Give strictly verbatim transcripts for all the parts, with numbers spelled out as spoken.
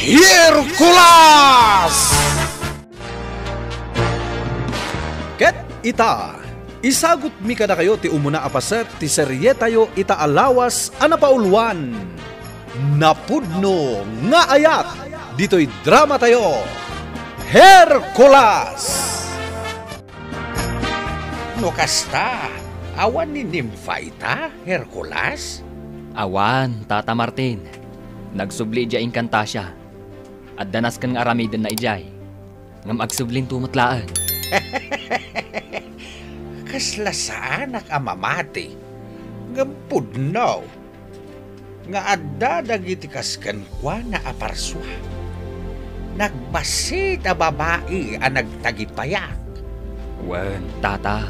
Hercules! Ket ita, isagutmi kadakayo ti umuna a paset ti serietayo ita a lawas a napauluan, Napudno nga Ayat, ditoy dramatayo, Hercules! No kasta, awan ni nimfa ita, Hercules? Awan, Tata Martin. Nagsubli idiay Encantasia. Adda nasken nga aramidenna idiay. Ngem agsublinto met laeng. Kasla saanak a mamati, ngem pudno nga adda dagiti kas kenkuana a parsua. Nagbassit a babai a nagtagipayak. Wen, Tata.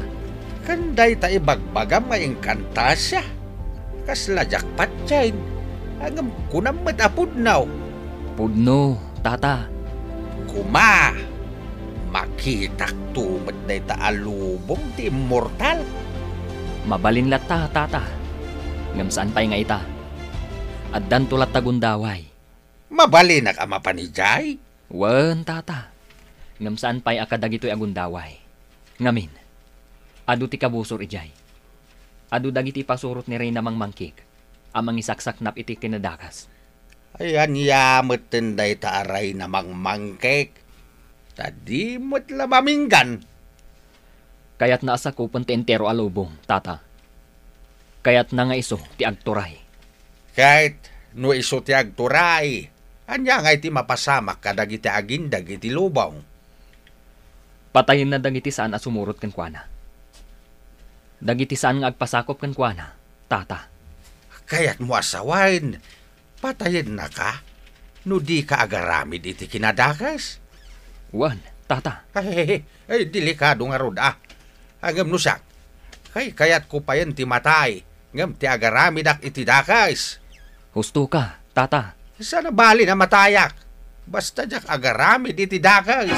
Ken dayta ibagbagam nga Encantasia, kasla diak patien, ngem kunam met a pudno. Pudno, Tata. Kuma, makitakto met dayta a lubong ti immortal. Mabalin latta, Tata. Ngem saan pay nga ita. Addanto latta gundaway. Mabalinak a mapan idiay? Wen, Tata. Ngem saan pay a kadagitoy a gundaway. Ngamin, adu ti kabusor idiay. Adu dagiti ipasurot ni Reyna Mangmangkik a mangisaksaknap iti kinadakes. Ay, ania metten dayta a Reyna Mangmangkik? Ta di met la maminggan. Kayatna a sakupen ti entero a lubong, Tata. Kayatna nga isu ti agturay. Ket no isu ti agturay, ania ngay ti mapasamak kadagiti agindeg iti lubong? Patayenna dagiti saan a sumurot kenkuana. Dagiti saan nga agpasakop kenkuana, Tata. Kayatmo a sawen, patayennaka no dika agaramid iti kinadakes? Wen, Tata. Ay, ay, delikado ngarud, a. Ngem no siak, kaykayatko payen ti matay, ngem ti agaramidak iti dakes. Husto ka, Tata. Saan a balin a matayak, basta diak agaramid iti dakes.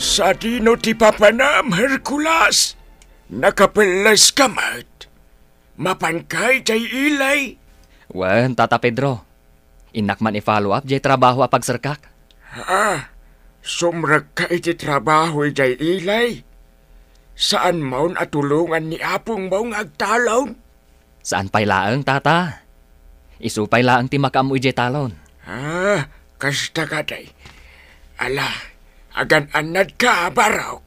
Sadino ti papanam, Hercules? Nakapelles ka met? Mapanka idiay ili? Wen, Tata Pedro. Innak man i-follow up diay trabaho a pagserkak. Ha? Sumrekka iti trabaho idiay ili? Saanmon a tulongan ni apongmo nga agtalon? Saan pay laeng, Tata. Isu pay laeng ti makaammo idiay talon. Ah, kasta kadi. Ala, agan-annadka, Barok.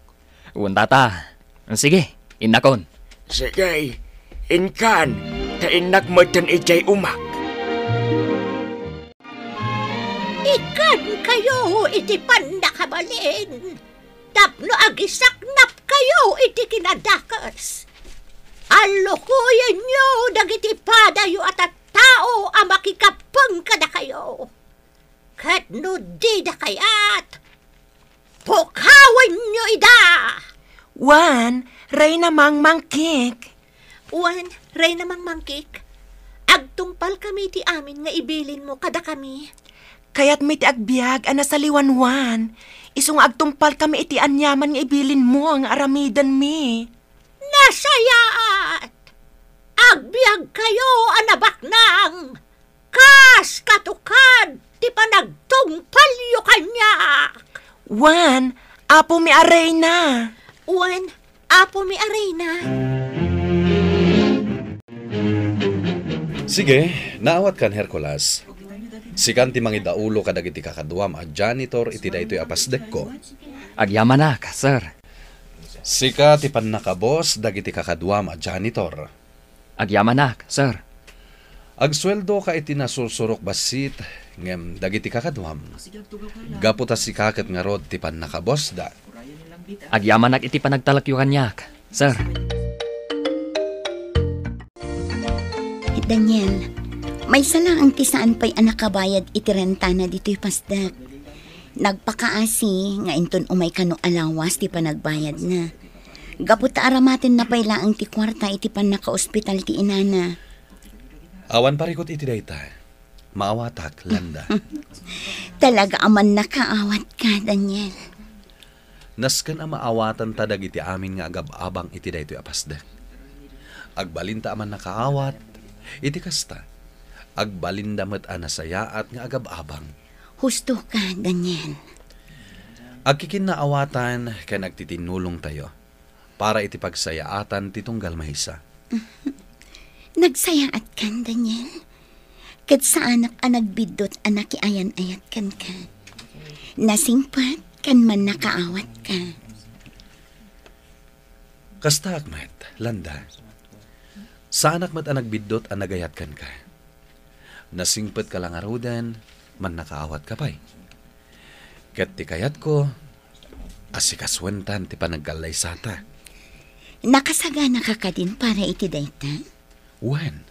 Wen, Tata. Sige, innakon. Sige, inkan, ta innak metten idiay umak. Ikankayo iti pannakabalin tapno agisaknapkayo iti kinadakes. Allukoyenyo dagiti padayo a tattao a makikappeng kadakayo. Ket no dida kayat, pukawenyo ida! Wen, Reyna Mangmangkik. Wen, Reyna Mangmangkik, agtungpalkami iti amin nga ibilinmo kadakami. Kayatmi ti agbiag a nasaliwanwan, isu nga agtungpalkami iti aniaman nga ibilinmo nga aramidenmi. Nasayaat! Agbiagkayo a nabaknang kas katukad ti panagtungpalyo kaniak. Wen, Apomi a Reyna. Wen, Apomi a Reyna. Sige, naawatkan, Hercules. Sikan ti mangidaulo kadagiti kakaduam a janitor iti daytoy a pasdekko. Agyamanak, sir. Sika ti pannakabos dagiti kakaduam a janitor. Agyamanak, sir. Agsueldoka iti nasursurok bassit, ngem dagiti kakaduam, gapu ta sika ket ngarud ti pannakabosda. Agyamanak iti panagtalekyo kaniak, sir. Daniel, maysa laeng ti saan pay a nakabayad iti rentana ditoy pasdek. Nagpakaasi nga inton umay kano a lawas ti panagbayadna. Gapu ta aramatenna pay laeng ti kuarta iti pannakaospital ti inana. Awan parikut iti dayta. Maawatak, Landa. Talaga a mannakaawatka, Daniel. Nasken a maawatanta dagiti amin nga agab-abang iti daytoy a pasdek. Agbalinta a mannakaawat. Iti kasta, Agbalinda met a nasayaat nga agab-abang. Husto ka, Daniel. Agkikinnaawatan ken agtitinnulongtayo para iti pagsayaatan ti tunggal maysa. Nagsayaat kan, Daniel. Ket saanak a nagbiddut a nakiayan-ayat kenka. Nasingpet ken mannakaawat ka. Kastaak met, Landa. Saanak met a nagbiddut a nagayat kenka. Nasingpet ka la ngaruden, mannakaawat ka pay. Ket ti kayatko, asikasuentan ti panagkallaysata. Nakasagana ka kadin para iti dayta? Wen,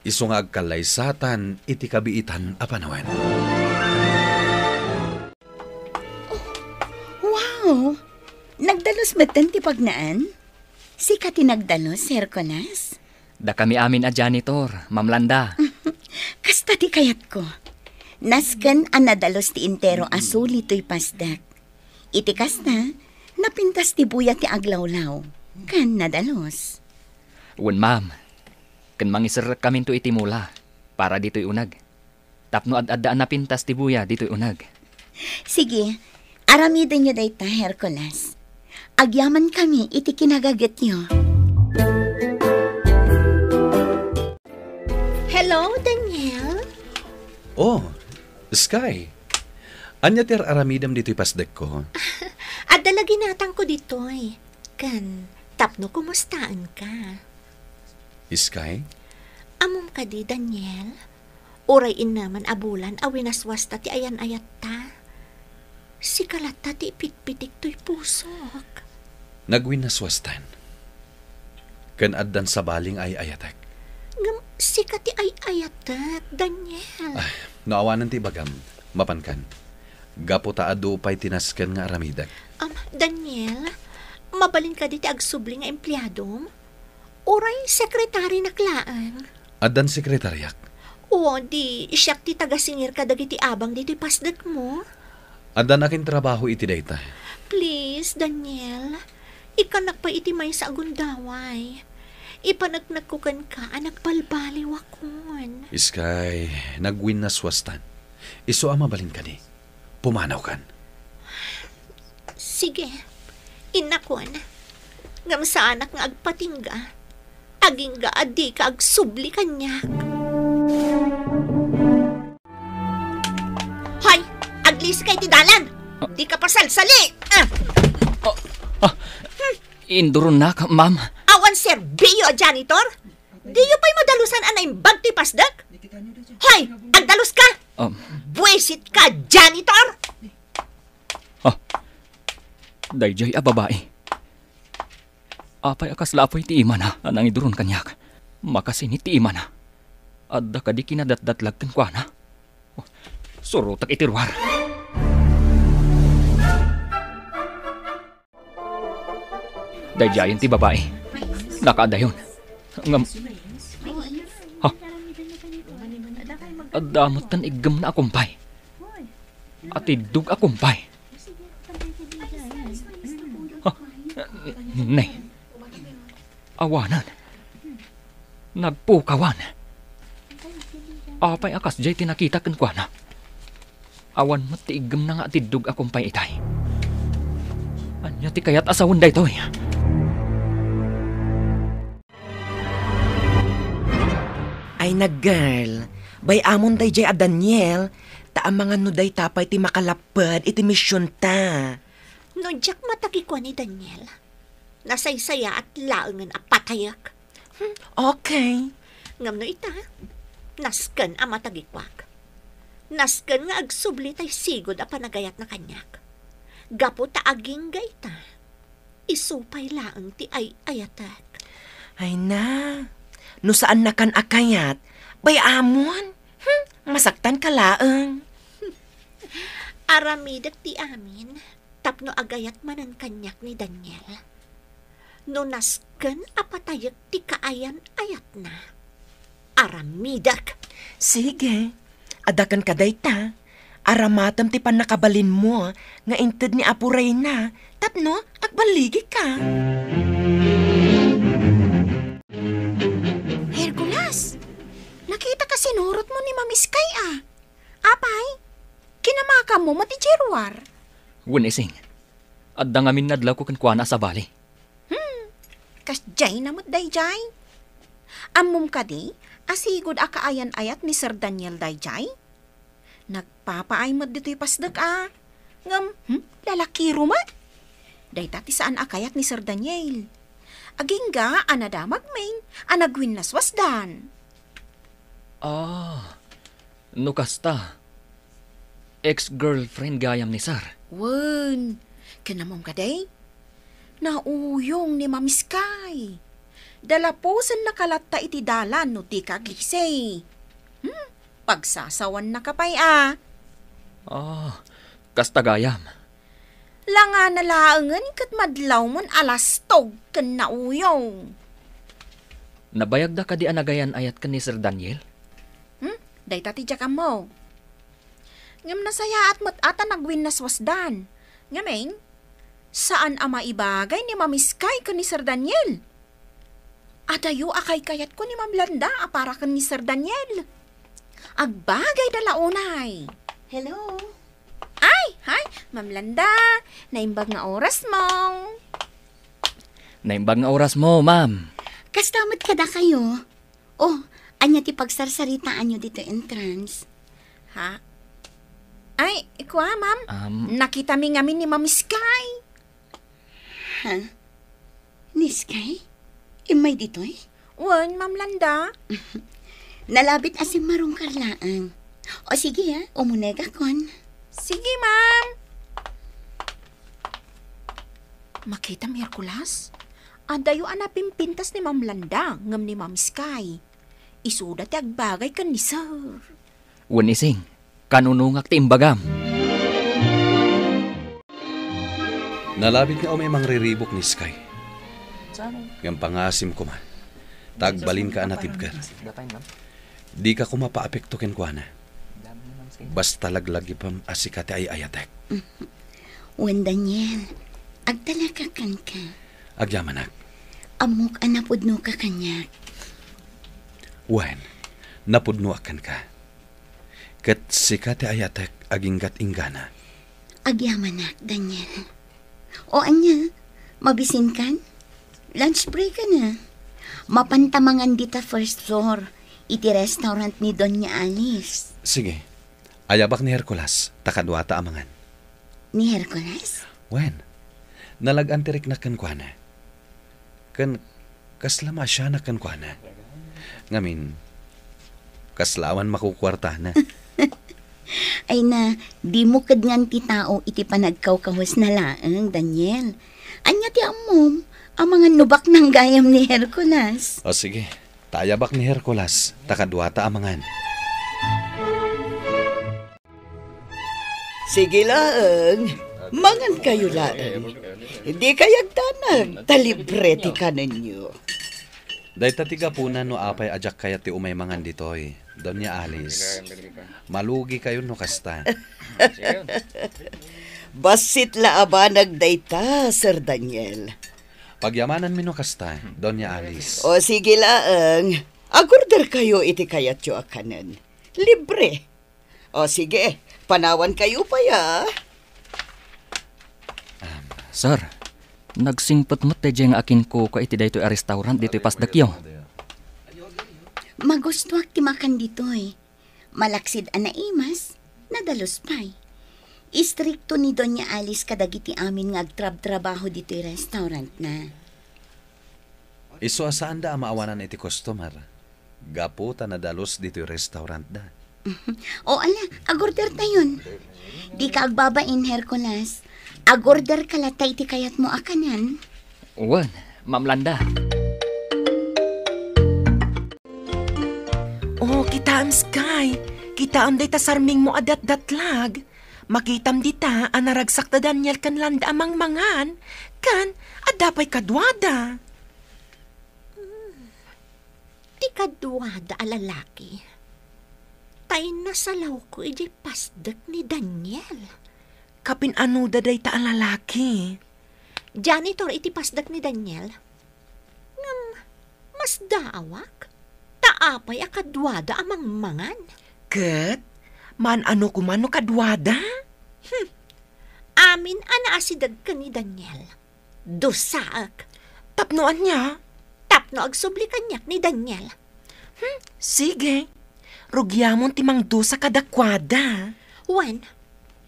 isu nga agkallaysatan iti kabiitan a panawen. Oh, wow! Nagdalus metten ti pagnaan? Sika ti nagdalus, Hercules? Dakami amin a janitor, Ma'am Landa. Kasta ti kayatko. Nasken a nadalus ti entero a suli toy pasdek. Iti kasta, napintas ti buya ti aglawlaw, ken nadalus. Wen, ma'am. Ken mangiserrekkaminto iti mula para ditoy uneg. Tapno ad-adda a napintas ti buya ditoy uneg. Sige, aramidenyo dayta, Hercules. Agyamankami iti kinagagetyo. Hello, Daniel? Oh, Sky. Ania ti ar-aramidem ditoy pasdekko? Adda la ginatangko ditoy. Ken tapno kumustaenka. Sky? Ammom kadi, Daniel? Uray innaman a bulan a winaswasta ti ayan-ayatta. Sika latta ti ipitpitik toy pusok. Nagwinaswastan. Ken addan sabali nga ay-ayatek. Ngem sika ti ay-ayatek, Daniel. Ah, no awanen ti ibagam, mapankan. Gapu ta adu pay ti nasken nga aramidek. Um, Daniel, mabalin kadi ti agsubli nga empleadom? Uray sekretarinak laeng? Addan sekretariak. O, di siak ti tagasingir kadagiti abang ditoy pasdekmo? Addan akin trabaho iti dayta. Please, Daniel, ikkannak pay iti maysa a gundaway. Ipaneknekko kenka a nagbalbaliwakon. Sky, nagwinnaswastan. Isu a mabalin kadi. Pumanawkan. Sige, innakon. Ngem saanak nga agpatingga. Agingga a dika agsubli kaniak. Hoy! Aglisika iti dalan! Dika pasalsali! Ah! Oh, ah, induronnak, ma'am. Awan serbio a janitor? Diyo pay madalusan a naimbag ti pasdek? Hoy! Agdaluska! Um. Buwisit ka, janitor! Ah, daydiay a babai. Apay a kasla apoy ti imana a nangiduron kaniak? Makasinit ti imana. Adda kadi kinadatdatlag kenkuana? Surotek iti ruar. Daydiayen ti babai. Nakaadayon. Ngem, ha? Adda metten iggemna a kumpay. Atiddog a kumpay. Ha? Ne. Awanen. Nagpukawan. Apay a kasdiay ti nakita kenkuana? Awan met ti iggemna nga atiddog a kumpay itay. Ania ti kayat a sawen daytoy? Ay na, girl, bay-amon daydiay a Daniel, ta amangan no dayta pay ti makalapped iti misionta. No diak matagikuan ni Daniel, nasaysayaat laengen a patayek. Hmm, okay. Ngem no ita, nasken a matagikuak. Nasken nga agsubli tay sigud a panagayatna kaniak. Gapu ta agingga ita, isu pay laeng ti ay-ayatek. Ay na, no saannakan a kayat, bay-amon. Hmm, masaktanka laeng. Aramidek ti amin tapno agayat manen kaniak ni Daniel. No nasken a patayek ti kaayan-ayatna, aramidek. Sige, adda kenka dayta. Aramatem ti pannakabalinmo nga inted ni Apo Reyna tapno agballigika. Hercules, nakitaka Sinurotmo ni Ma'am Sky a. Apay, kinamakammo met idiay ruar? Wen, Ising. Adda ngamin nadlawko kenkuana a sabali. Hmm, kasdiay na met daydiay. Ammom kadi a sigud a kaayan-ayat ni Sir Daniel daydiay? Nagpapaay met ditoy pasdek a. Ngem, hmm, lalakiro met. Dayta ti saan a kayat ni Sir Daniel. Agingga a nadamagmin a nagwinnaswasdan. Ah, no kasta, ex-girlfriend gayam ni Sir. Wen, ken ammom kadi? Nauyong ni Ma'am Sky. Dalapusennaka latta iti dalan no dika aglisi. Hmm, pagsasawannaka pay a. Ah, kasta gayam. Langana laengen ket madlawmon a lastog ken nauyong. Nabayagda kadi a nagayan-ayat ken ni Sir Daniel? Hmm? Dayta ti diak ammo. Ngem nasayaat met a ta nagwinnaswasdan. Ngamin, saan a maibagay ni Ma'am Sky ken ni Sir Daniel. Adayo a kaykayatko ni Ma'am Landa a para ken ni Sir Daniel. Agbagayda la unay. Hello. Ay, hi, Ma'am Landa. Naimbag nga orasmo. Naimbag nga orasmo, ma'am. Kasta met kadakayo? Oh, ania ti pagsarsaritaanyo ditoy entrance? Ha? Ay, kua, ma'am. Um, Nakitami ngamin ni Ma'am Sky. Ha? Ni Sky? Immay ditoy? Wen, Ma'am Landa. Nalabit a simmarungkar laeng. O sige, ah, umunegakon. Sige, ma'am. Makitam, Hercules? Adayo a napimpintas ni Ma'am Landa ngem ni Ma'am Sky. Isuda ti agbagay ken ni Sir. Wen, Ising, kanunongak ti imbagam. Nalabit nga umay mangriribuk ni Sky. Ngem pangasim koma, ta agbalinka a natibker. Dika koma paapekto kenkuana. Basta laglagipem a sika ti ay-ayatek. Wen, Daniel, agtalekak kenka. Agyamanak. Ammok a napudnoka kaniak. Wen, napudnoak kenka. Ket sika ti ayatek aginggat inggana. Agyamanak, Daniel. O ania, mabisinkan? Lunch break na. Mapanta mangan dita first floor, iti restaurant ni Doña Alice. Sige. Ayabak ni Hercules, ta kaduata a mangan. Ni Hercules? Wen, nalag-an ti riknak kenkuana. Ken kasla maasianak kenkuana. Ngamin, kasla awan makukuartana. Ay na, dimo kedngan ti tao iti panagkawkawesna laeng, Daniel. Ania ti ammom? Amangan no baknang gayam ni Hercules. O sige, ta ayabak ni Hercules, ta kaduata a mangan. Sige laeng, mangan kayo laeng. Di kay agdanag, ta libre ti kanenyo. Dayta ti gapuna no apay a diak kayat ti umay mangan ditoy, Doña Alice. Malugi kayo no kasta. Bassit la a banag dayta, Sir Daniel. Pagyamananmi no kasta, Doña Alice. O sige laeng, agorder kayo iti kayatyo a kanen. Libre. O sige, panawan kayo pay, ah. Sir, nagsingpet met daydiay nga akinkuka iti daytoy a restaurant ditoy pasdekyo. Magustuak ti makan ditoy. Malaksid a naimas, nadalus pay. Istrikto ni Doña Alice kadagiti amin nga agtrabtrabaho ditoy restaurantna. Isu a saanda a maawanan iti customer, gapu ta nadalus ditoy restaurantda. O ala, agorder tayon. Dika agbabain, Hercules. Agorder ka latta iti kayatmo a kanen. Wen, Ma'am Landa. O, kitaem, Sky. Kitaem dayta sarmingmo a datdatlag. Makitam dita a naragsak da Daniel ken Landa a mangmangan, ken adda pay kaduada. Hmm. Ti kaduada a lalaki, ta innasalawko idiay pasdek ni Daniel. Kapin-anoda dayta a lalaki? Janitor iti pasdek ni Daniel. Ngem, masdaawak, ta apay a kaduada a mangmangan? Ket, maan-ano koma no kaduada? Hmm. Amin a naasideg ken ni Daniel. Dusaek. Tapno ania? Tapno agsubli kaniak ni Daniel. Hmm, sige. Rugiamon ti mangdusa kadakuada. Wen,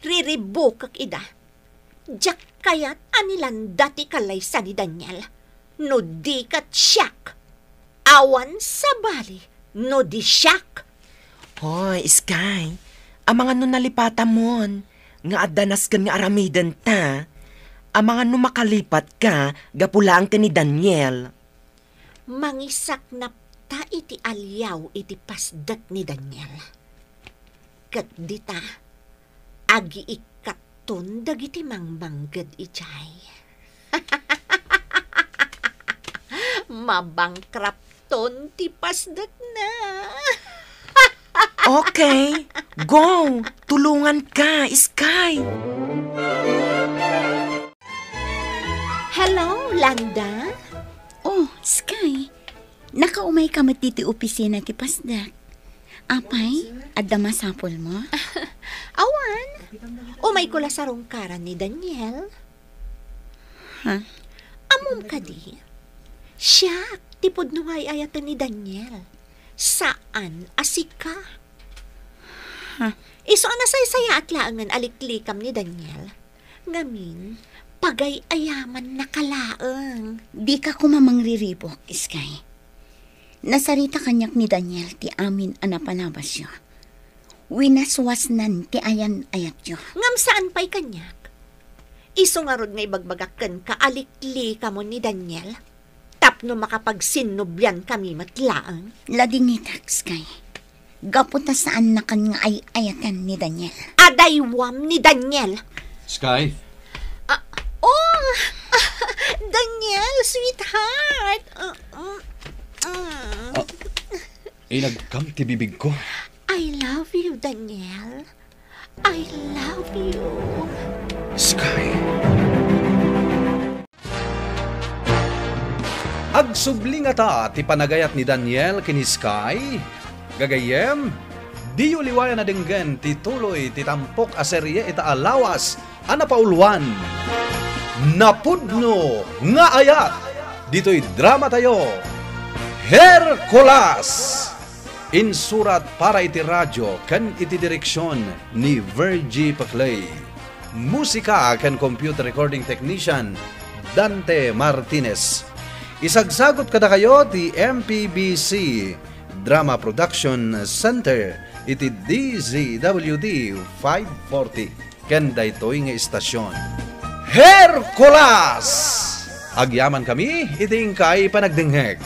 riribukek ida. Diak kayat a nilanda ti kalaysa ni Daniel. No di ket siak, awan sabali no di siak. Hoy, Sky, amangan no nalipatamon nga adda nasken nga aramidenta? Amangan no makalipatka gapu laeng ken ni Daniel? Mangisaknapta iti aliaw iti pasdek ni Daniel. Ket dita, agiikkatton dagiti mangmangged idiay. Mabankrapton ti pasdekna. Okay, go! Tulonganka, Sky! Hello, Landa? Oh, Sky. Nakaumayka met ditoy opisina ti pasdek. Apay, adda masapulmo? Awan. Umayko la sarungkaran ni Daniel. Ha? Ammom kadi? Siak ti pudno nga ay-ayaten ni Daniel. Saan a sika. Ha? Isu a nasaysayaat laengen a liklikam ni Daniel. Ngamin, pagay-ayamannaka laeng. Dika koma mangriribuk, Sky. Nasarita kaniak ni Daniel ti amin a napalabasyo. Winaswasnan ti ayan-ayatyo. Ngem saan pay kaniak? Isu ngarud nga ibagbagak kenka a liklikamon ni Daniel tapno makapagsinnubliankami met laeng. Ladingitek, Sky. Gapu ta saannakan nga ay-ayaten ni Daniel. Adaywam ni Daniel. Sky? Ah, oh! Daniel, sweetheart! Uh, mm, mm. Ah, inagkam ti bibigko. I love you, Daniel. I love you. Sky. Agsubli ngata ti panagayat ni Daniel ken ni Sky? Gagayyem, diyo liwayan a denggen ti tuloy ti tampok a serie ita a lawas a napauluan, Napudno nga Ayat, ditoy dramatayo, Hercules. Insurat para iti radio ken iti direksion ni Virgie Paclay. Musika ken computer recording technician, Dante Martinez. Isagsagut kadakayo ti M P B C Drama Production Center iti D Z W T five forty ken daytoy nga istasion. Hercules! Agyamankami iti inkay panagdengngeg.